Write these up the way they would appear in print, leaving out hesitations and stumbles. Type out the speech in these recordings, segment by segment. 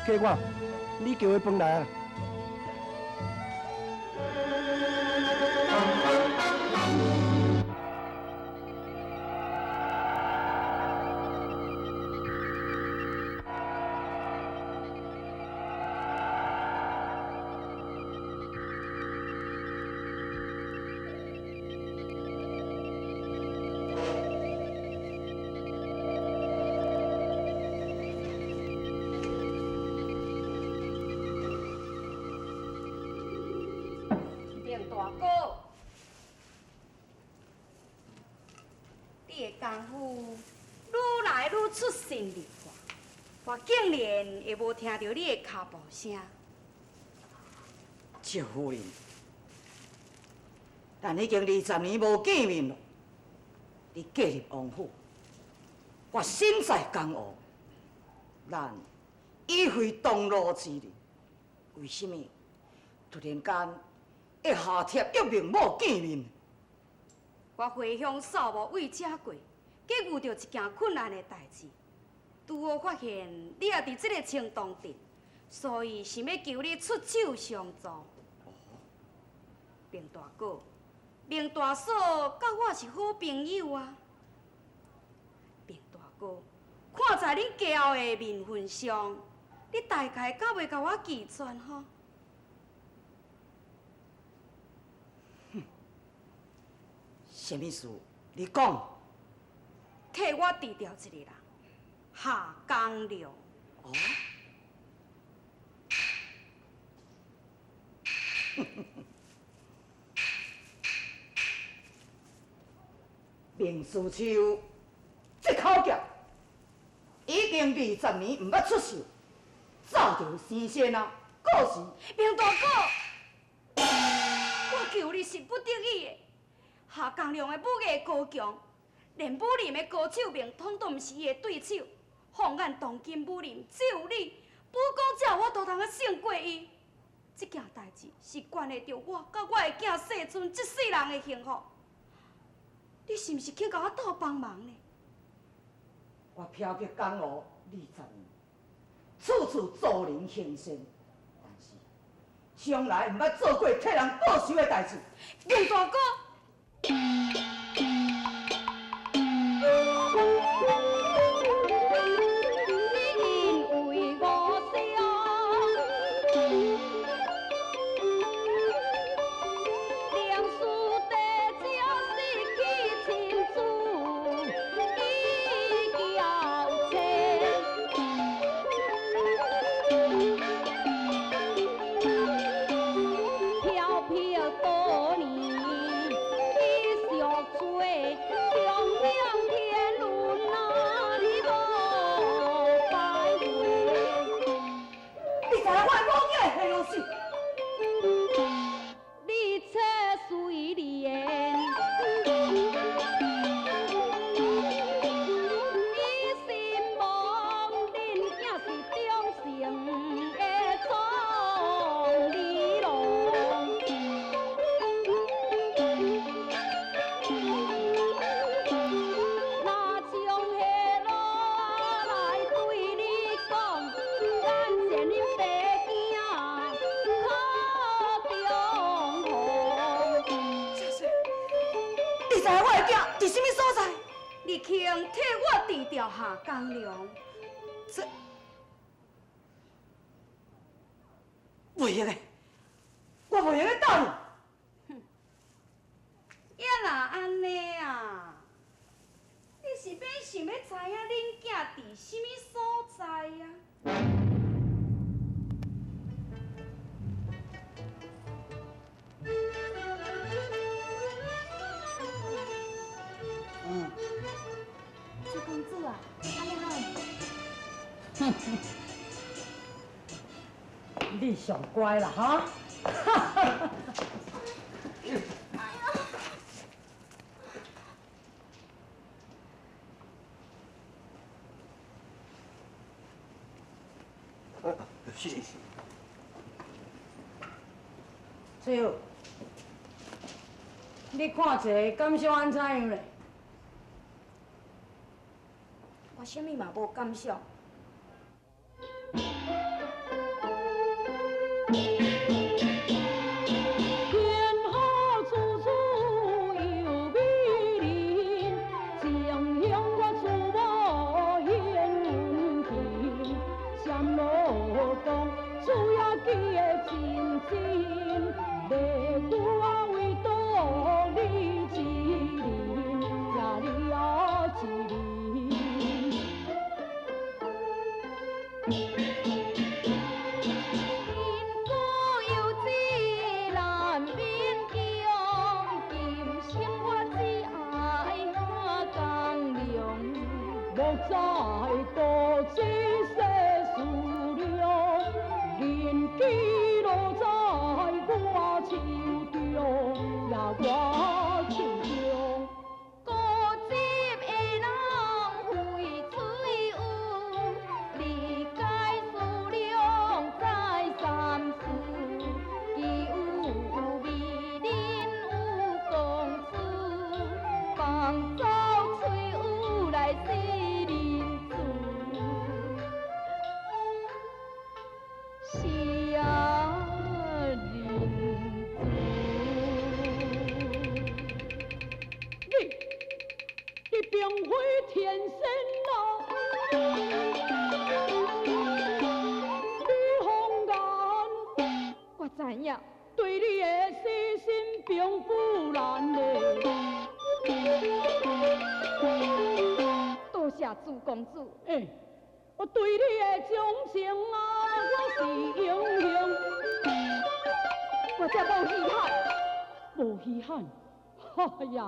客官，你叫伊饭来啊。明大哥，你的功夫愈来愈出神入化，我竟然会无听著你的跤步声。赵夫人，咱已经20年无见面囉。你嫁入王府，我身在江湖，咱已非同路之人，为什么突然间会下帖约明某见面？我回乡扫墓为遮过，结遇著一件困难的代志，拄好发现你也伫这个青洞镇，所以想欲求你出手相助。明大哥、明大嫂，佮我是好朋友啊。明大哥，看在恁家后的名分上，你大概敢袂共我拒绝吼？啥物事？你讲。替我治掉一个人，夏江良。哦。明思秋，这口剑已经20年毋捌出手，早就生仙啊！过时。明大哥，我求你是不得已的。夏江良的武艺高强，连武林的高手名统都毋是伊的对手。放眼当今武林，只有你武功才有法度通胜过伊。这件代志是关系著我佮我的囝世尊这世人的幸福。你是毋是肯共我斗帮忙呢？我飘泊江湖20年，处处助人行善，但是从来毋捌做过替人报仇的代志。明大哥。你肯替我治掉夏江良？这袂用的，我袂用得答应。哼，也若按呢啊，你是欲想欲知影恁囝伫啥物所在啊？公主啊，按呢好。你上乖啦，哈！是是是。翠玉，你看一个感想按怎样咧？我啥物嘛无感想。天下处处有美人，情形我自无闲温情。闪罗讲，厝也记得真真，袂久啊唯独你一人，呀你啊一人。因果有志难勉强，今生我只爱下江良。莫再多这世事了，人机落在我手中，呀我手中。固执的人非嘴有，理解思量再三思，既有美人有公子，放走翠有来世人子。是啊，人子。你，你并非天仙啊！你红颜，我知影，对你的死心并不难嘞。多谢朱公子。欸，我对你的钟情啊，我是英雄，我才无稀罕。无稀罕。哎呀，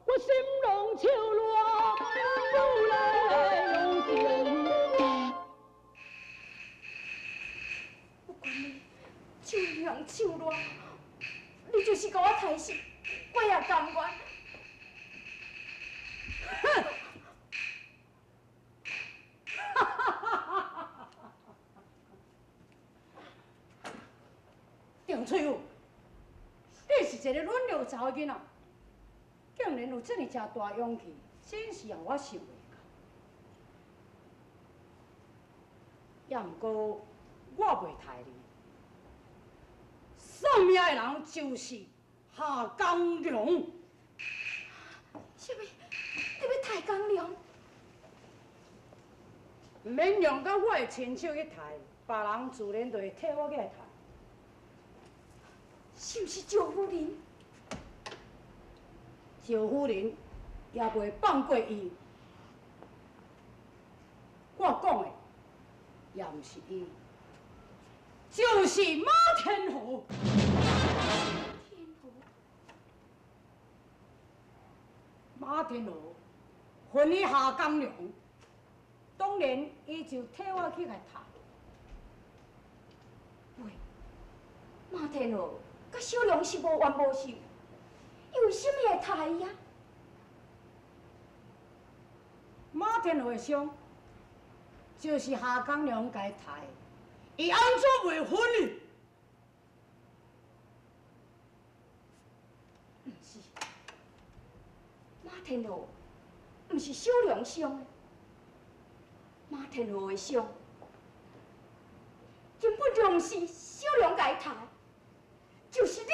我心拢笑热，不来用情。不管你手凉手热，你就是共我刣死，我也甘愿。哼！郑翠玉，你是一个软弱查某囡仔，竟然有这么遮大勇气，真是让我想袂到。也毋过我袂刣你，丧命的人就是夏江良。啥物？你欲刣江良？毋免用到我的亲手去刣，别人自然就会替我去刣。是毋是赵夫人？赵夫人也袂放过伊。我讲的也毋是伊，就是马天豪。天豪，马天豪恨伊夏江良，当然伊就替我去共刣。喂，马天豪佮小龙是无冤无仇，伊为啥物会刣伊啊？马天豪的伤，就是夏江良共伊刣的，伊按怎袂恨伊？毋是，马天豪毋是小龙伤的，马天豪的伤根本就毋是小龙共伊刣的，就是你。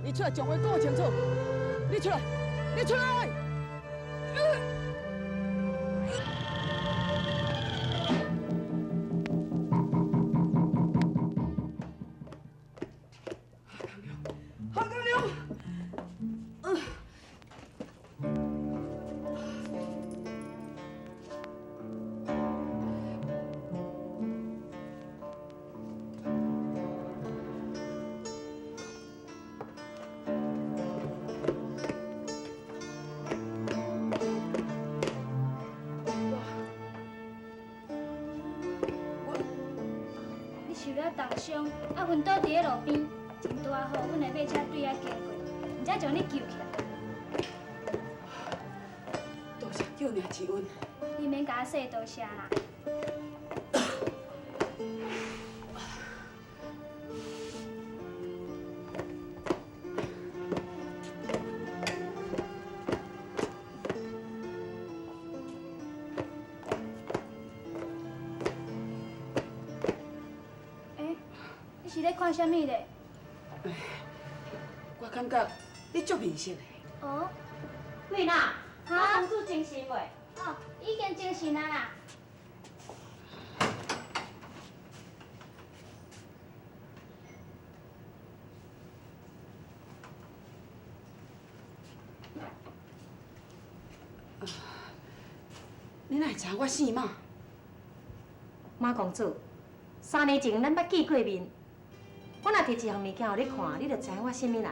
你出来将话讲清楚！你出来，你出来！夏江良，你受了重伤，啊昏倒伫咧路边，真大雨，阮的马车对遐经过，毋才将你救起来。多谢救命之恩。你免共我说多谢啦。是咧看啥物咧？我感觉你足面色的。哦。桂娜，哈，公主精神袂？哦，已经精神啊啦。你哪会知影我姓马？马公主，3年前咱捌见过面，我若提一项物件予你看，你就知影我啥物人。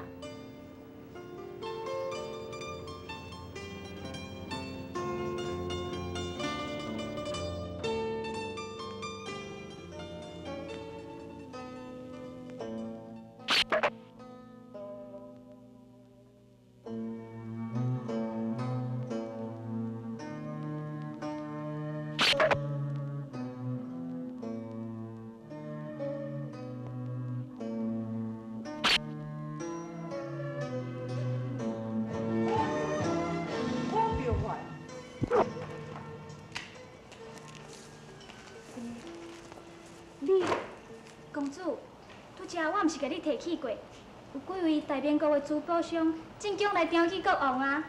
我毋是共你提起过，有几位大明国的珠宝商正经来调戏国王啊！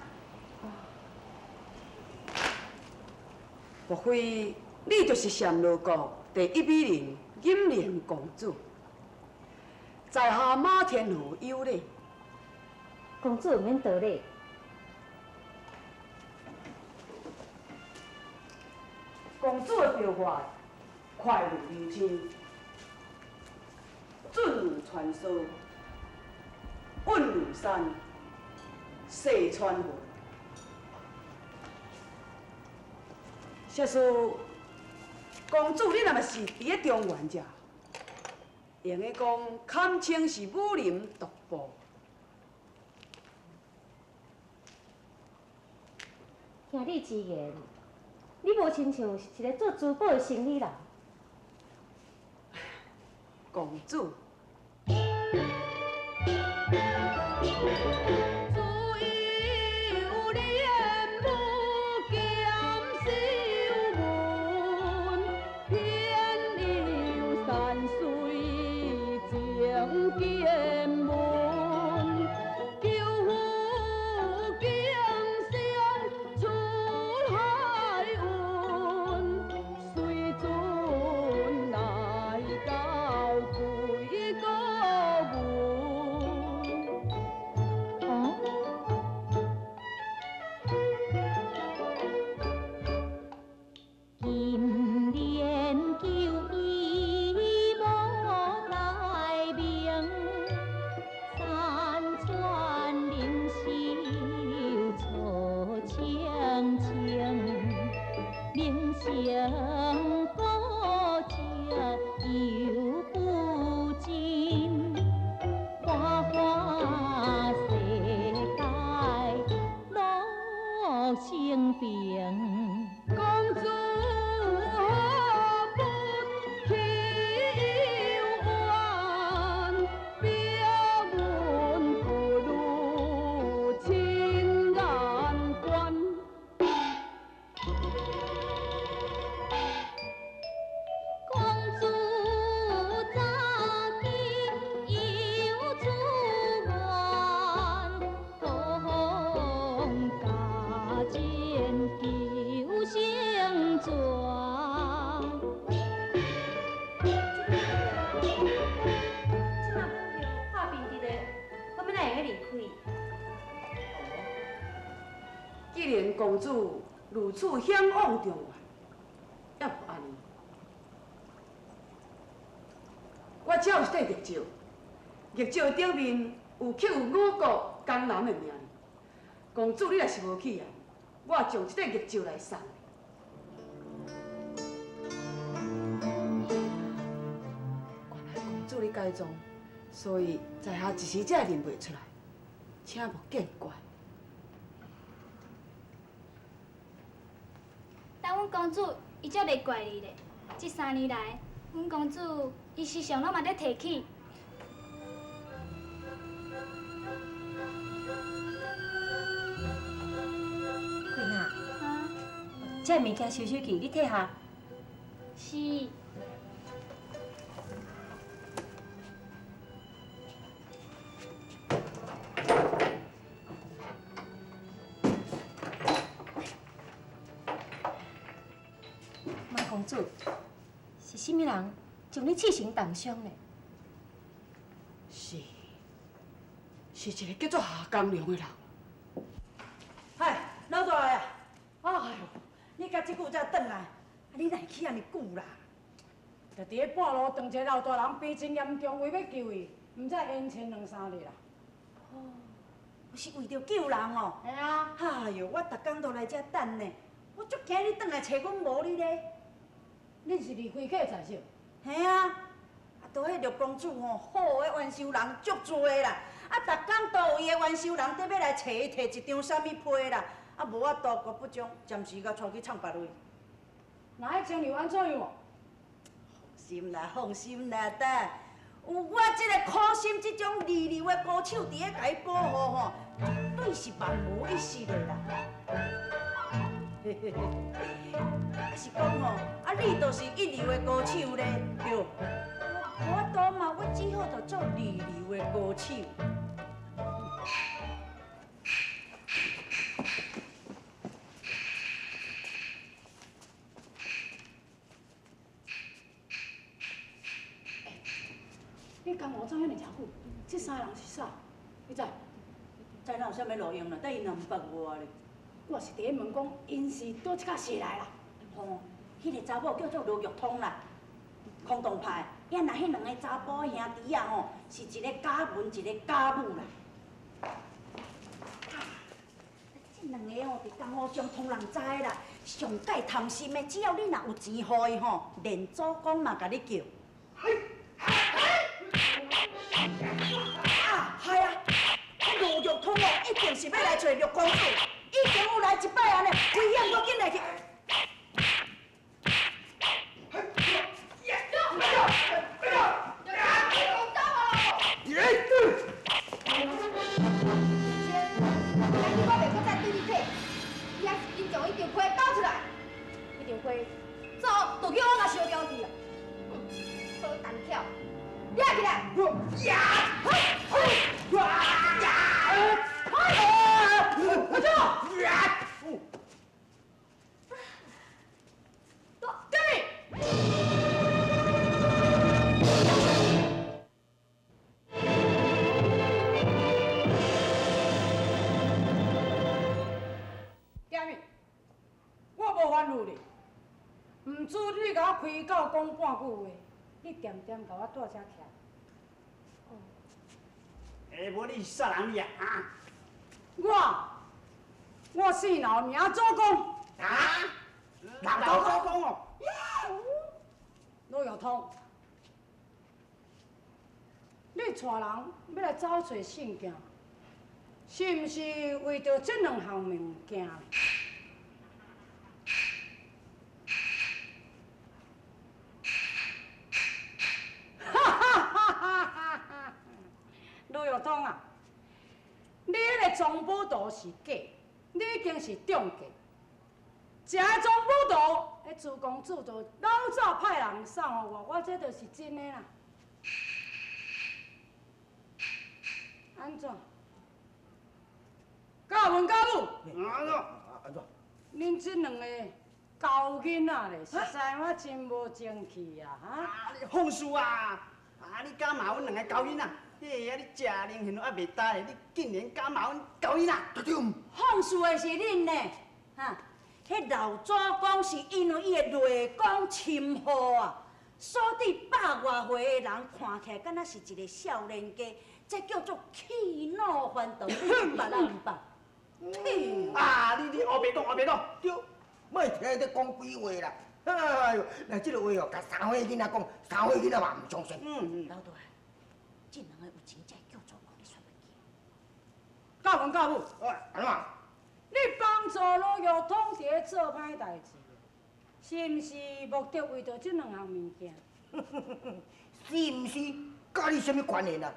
莫非你就是暹罗国第一美人金莲公主？在下马天和有礼。公主毋免多礼。公主的白发快如流星。准如传说，稳如山，势传云。设使公主，你若是伫咧中原遮，用得讲堪称是武林独步。听你之言，你无亲像是一个做珠宝的生意人。公主。公主如此向往中原，犹无按呢？我这有一块玉石，玉石的顶面有刻有五国江南的名字。公主，你若是无去啊，我将这块玉石来送你。原来公主你改装，所以在下一时才会认袂出来，请莫见怪。但阮公主伊才袂怪你咧。这3年来，阮公主伊时常拢嘛咧提起。桂娜，啊，这物件收收去，你退下。是。公子，是啥物人将你刺成重伤呢？是，是一个叫做夏江良的人。嗨，老大啊！哎呦，你到这久才转来，啊你哪会去按呢久啦？就伫咧半路撞一个老大人，病真严重，为欲救伊，毋知延迟两三日啦。哦，是为著救人哦。嘿啊。哎呦，我逐工都来遮等呢，我足惊你转来找阮无你咧。恁是离开客栈是？嘿啊，啊，都彼陆公子吼，好的冤仇人足济啦。啊，逐工都有伊的冤仇人伫欲来揣伊提一张啥物批啦。啊，无法度，郭不忠暂时共带去创别位。那彼情形按怎样？放心啦，放心啦，哒，有我这个苦心这种二流的高手伫咧共伊保护吼，绝对是万无一失的啦。啊是讲吼，啊你就是一流的高手咧，对。无法度嘛，我只好就做二流的高手。你江湖走遐尔济久，这三个人是啥？你知？知哪有啥物路用啦？但𪜶也毋捌我咧。我是伫咧问讲，𪜶是佗一角踅来啦？吼，彼个查某叫做罗玉通啦，空洞派。啊，若彼两个查埔兄弟啊吼，是一个假文，一个假武啦。这两个吼，伫江湖上通人知啦，上界贪心的，只要你若有钱予伊吼，连祖公嘛共你叫。啊，系啊，彼罗玉通哦，一定是欲来揣陆公子，已经有来一摆按呢，危险阁紧来去。走，就叫我甲烧掉去啊！好胆巧，掠起来！呀！呀！阿祖！呀！对。点咪？我无吩咐你。毋准你共我开口讲半句话，你恬恬共我蹛遮徛。哦。欸，无你是啥人你啊？我姓刘，名祖公。啊？老祖公哦。罗玉通，你带人欲来走揣信件，是毋是为著这两项物件？罗玉通啊，你彼个藏宝图是假，你已经是中计。食个藏宝图，彼朱公子就老早派人送予我，我这就是真的啦。按怎？教文教武。按怎？按怎？恁这两个猴囡仔咧，实在我真无争气啊！哈！啊，你放肆啊！啊，你敢骂阮两个猴囡仔？嘿啊！你食灵现都还袂焦咧，你竟然敢骂阮猴囡仔？对放肆的是恁呢，哈！彼老祖公是因为伊的内功深厚啊，所以百外岁的人看起来敢若是一个少年家，这叫做气怒翻腾，你捌啊毋捌？啊！你乌白讲，乌白讲，对，莫听伊咧讲鬼话啦！哎哟，那这个话哦，共三岁囡仔讲，三岁囡仔嘛毋相信。老大。这两个有钱才会叫祖公，你煞袂记？教文教武，按怎？你帮助罗玉通伫咧做歹代志，是毋是目的为著这两项物件？是毋是？佮你啥物关联啊？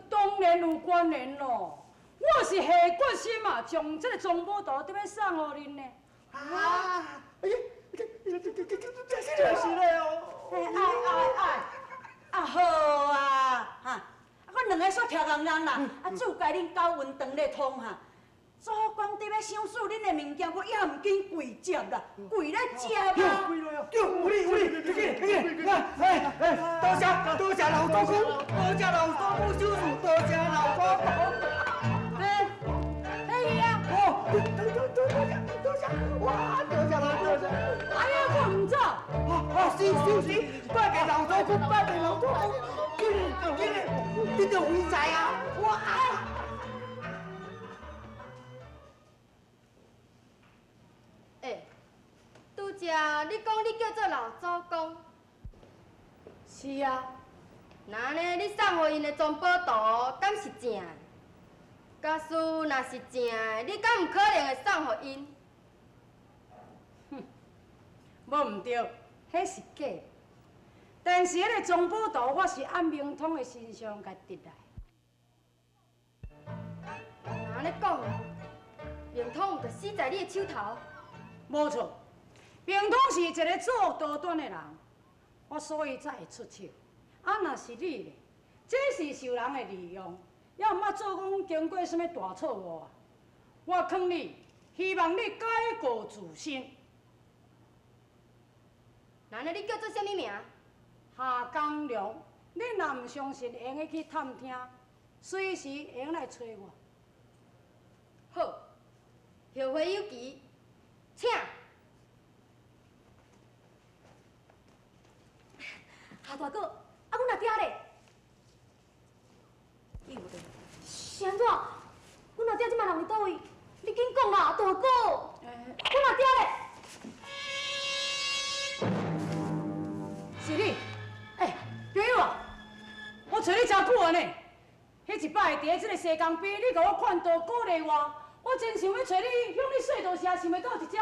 当然有关联咯！我是下决心啊，将这个藏宝图得欲送予恁呢。啊！哎呀，这是咧哦！哎哎哎！啊好啊，哈！啊，阮两个煞徛硬硬啦，啊，主家恁交云长咧通哈，祖公伫欲赏赐恁的物件，我也毋紧跪接啦，跪咧接啊！对，有理有理，紧紧，来，哎哎，多谢多谢老祖公，多谢老祖公赏赐，多谢老祖公。哎，哎呀！哦，多多多多谢多谢，哇，多谢老多谢。哎呀，我毋走。啊啊，是是是，拜给老祖公，拜给老祖公，紧紧，你著为财啊！哇！拄才你讲你叫做老祖公，是啊。那按呢，你送予𪜶的藏宝图，敢是正的？假使若是正的，你敢有可能会送予𪜶？哼，无毋对，彼是假的。但是彼个藏宝图，我是按明通的身上共得来。若按呢讲，明通毋就死在你的手头？无错。明通是一个作恶多端的人，我所以才会出手。啊，若是你咧，这是受人的利用，也毋捌做讲经过啥物大错误啊。我劝你，希望你改过自新。那呢，你叫做啥物名？夏江良，你若毋相信，会用得去探听，随时会用来揣我。好，后会有期，请。夏大哥，啊，阮阿爹咧？伊有咧？是按怎？阮阿爹这摆人伫佗位？你紧讲啦，大哥。阮阿爹咧？是你？欸，朋友啊，我揣你真久啊呢。彼一摆伫这个西江边，你共我劝导鼓励我，我真想欲揣你，向你说多谢，想袂到一只。